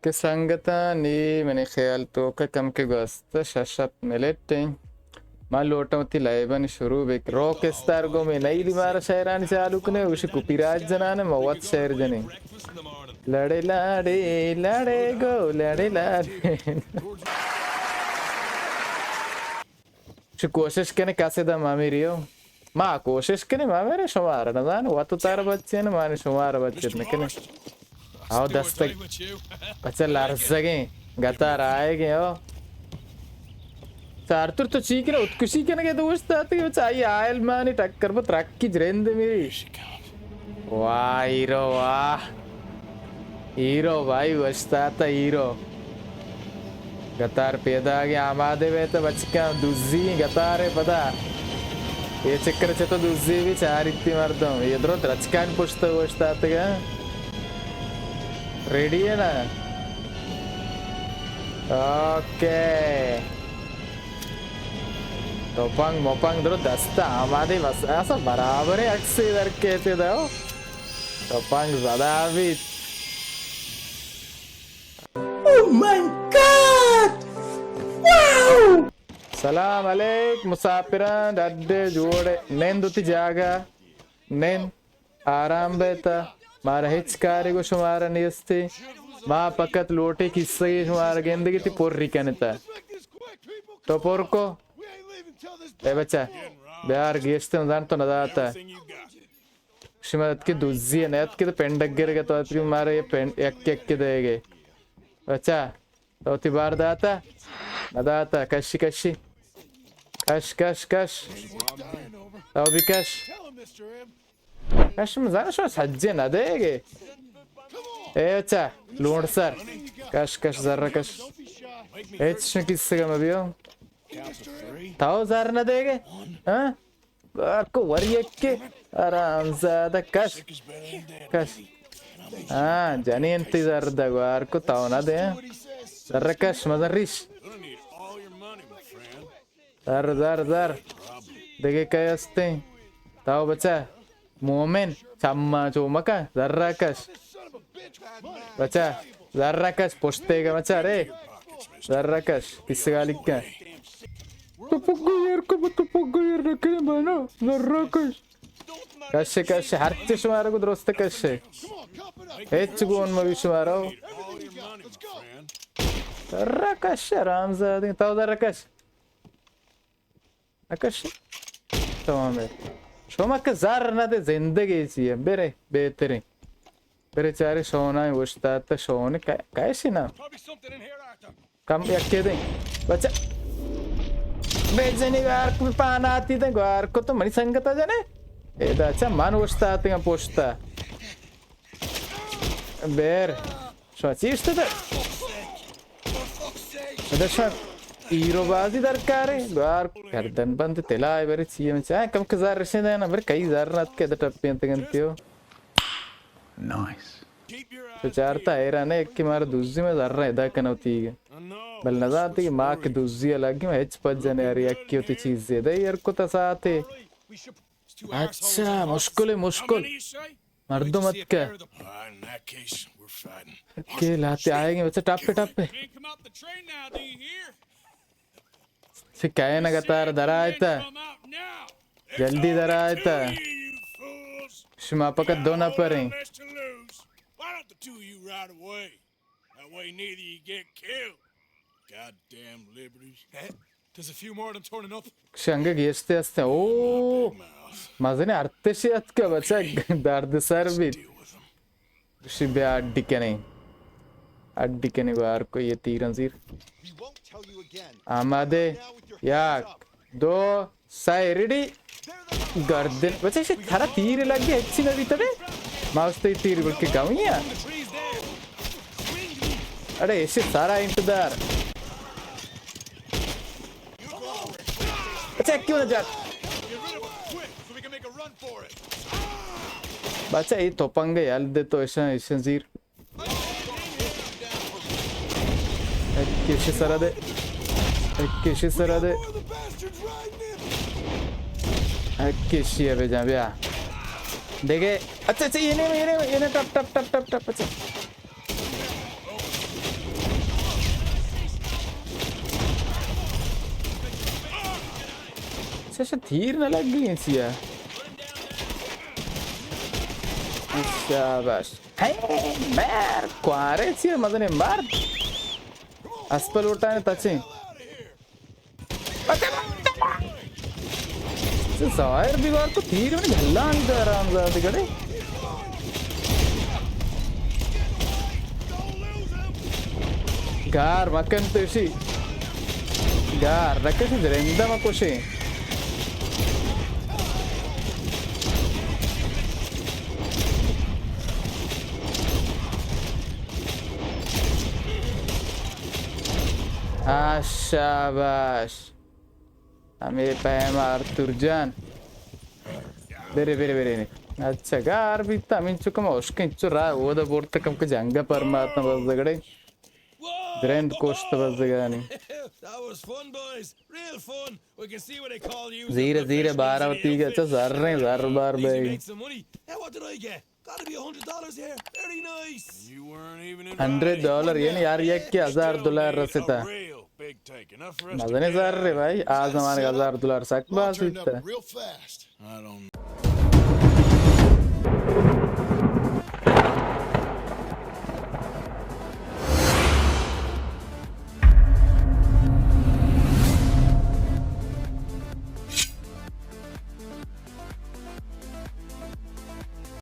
کہ سنگتاں، نی منی خیال توکا کمکے گوست شش ہپت منٹ ایں۔ ما لوٹاں وتی لائیوانی شروع بک۔ راک اسٹار گوں میں نئی دی مارا شاعرانی چالو کنے، گوشی کپی رائٹ جنانے، ما وت شعر جنیں۔ لڑے لاڑے، لڑے گو، لڑے لاڑے۔ چہ کوشش کنے کسے دم ہمے ریو۔ ما کوشش کنے ما میرے شمار نزان، وت تار بچے نے، مانے شمار بچت نکنے۔ آو دستگ۔ بچہ لرزگیں، گتار آئیگیں، او۔ چارتر تو چی کنے، اتکشی کنے کہ دوست آتے، بچہ آئی آئل مانی ٹکر بت رکی جرند میری۔ واہ، ہیرو، واہ۔ ہیرو بھائی، اوشتاتہ ہیرو۔ گتار پیداگیں، آمادہ بیتہ بچکاں، دزی گتارے پدا۔ اے چکر چتو دزی بی چاریتی مردم۔ اے درو درچکانی پشت اوشتاتگاں۔ ریڈی ئے نا؟ اوکے۔ تپنگ مپنگ درو دست آمادہ، بس ایسا برابر ہے، عکسے در کہتے دو۔ تپنگ زدہ بیت۔ Oh my God! Wow! سلام علیک مسافراں، ڈڈ جوڑ ئے؟ نند وتی جاگہ، نند آرام بیتہ، مارا ہچ کارے گوں شمارا نیستی۔ ما فقط لوٹے کسگے شمارا گندگی تی پری کنتہ۔ تو پر کو؟ اے بچہ، بیار گیشتر زان تو نداتہ۔ شما اتکے دزی ءَ نیاتکے تو پنڈگ گرگ ءَ تو اتکے مارا یہ پنڈ یک یک دئیگ ئے۔ بچہ، تو وتی بار داتہ؟ نداتہ۔ کشی کشی۔ کش کش کش۔ تو بھی کش۔ کش مزن شما سجے ندئیگ ئے۔ اے بچہ، لونڈ سر۔ کش کش زر کش۔ ہچ شما کسگ ءَ مہ بیو۔ تو زر ندئیگ ئے؟ ہاں؟ گوارکو وری یکے، حرام زادہ، کش، کش۔ ہاں، جنین تی زر دہ گوارکو تو نہ دے۔ زر کش، مزن ریش۔ زر، زر، زر۔ دگہ کئے استیں؟ تو بچہ۔ مومن، چماں چو مکن، زر کش۔ بچہ، زر کش، پشتے گا بچہ رے۔ زر کش، کس گالی کن۔ تو پگو ایر کو، تو پگو ایر نکنے مانا، زر کش۔ کش، کش، ہرچ شمارا کو درست کش۔ ہچ گون مبی شمارا۔ زر کش، حرام زادی، تو زر کش۔ نکشی۔ تمام ہے۔ شما کہ زر نہ دے زندگی چی ہے۔ برے، بہترین۔ برے چارے شونائیں اوشتات شون کا-، کیسی نا؟ کم یکے دیں۔ بچہ۔ بے جنی گوار کو پاناتی دیں، گوار کو تو منی سنگتا جنے۔ اے دا چا من اوشتاتگاں پشتا۔ بیر۔ شما چی اشتتہ؟ ادا شما ہیرو بازی درکارے؟ گوار گردن بند تلائے برے چی ہم چاہے کم کہ زر رسیدہ نا، برے کئی زر نت کہ ادا ٹپینتگنتیو۔ نائس۔ تو چارتا حیران ہے کہ مارا دزی میں زر ادا کنوتی۔ بل نزانتی کہ ما کہ دزی لگی میں ہچ پجنے اری اکی ہوتی چیز زیادہ یار کو تساتے۔ اچھا، مشکل ہے، مشکل۔ مردم اتکہ۔ کہ لاتے آئے گے بچہ، ٹپ پہ ٹپ پہ۔ چہ کئے نہ گتار درائے تا۔ جلدی درائے تا۔ شما پکت دو نفر ہیں۔ That way neither you get killed. Goddamn liberties. There's a few more of them torn up. شنگ گیشتے ہستیں۔ او، مزنیں ارتشے اتکہ بچہ، درد سر بیت۔ گوشی بیا اڈی کنیں۔ اڈی کنیں گوار کو یہ تیرن زیر۔ آمادے۔ یک، دو، سائے ریڈی۔ گردن۔ بچہ، ایشی تھرا تیر لگے، ہچی نہ بیتا بے۔ ما اس تے تیر بلکہ گاؤں ہی ہے۔ اڑے، ایشی سارا انتظار۔ بچہ، کیوں نہ جات؟ بچہ، یہ تو پنگے یل دے تو ایشاں، ایشاں زیر۔ یک کشی سرا دے۔ یک کشی سرا دے۔ یک کشی ہے بجا بیا۔ دیکھے۔ اچھا، اچھا، یہ نہیں، یہ نہیں، یہ نہیں، ٹپ، ٹپ، ٹپ، ٹپ، ٹپ، اچھا۔ تش تیر نہ لگی انسیا۔ شاباش۔ ہے، مار، کوارے چیئے مزنیں مار۔ اسپل لوٹانے تچیں۔ چہ ظاہر بیگار تو تیر منی گلانی دے حرام زادی گڑے۔ گار مکن تشی۔ گار نکشی درندہ مکشیں۔ آ، شاباش۔ ہمے پیم آرتور جان۔ برے، برے، برے۔ اچھا، گار بیتا، ہمینچو کم اشکیں چو راہ اودا برت کم کہ جنگ پرماتاں بزگڑے۔ درند کشت بزگانی۔ That was fun, boys. Real fun. We can see what they call you. زیر، زیر بارا وتی گچا زریں زر بار بے۔ Easy make some money. Hey, what did I get? Gotta be a hundred dollars here. Very nice. Hundred dollar, یعنی ہر یک کہ ہزار دلار رسیتا۔ مزنیں زر رے بھائی، آ زمانگ ہزار دلار سک باز بیتا۔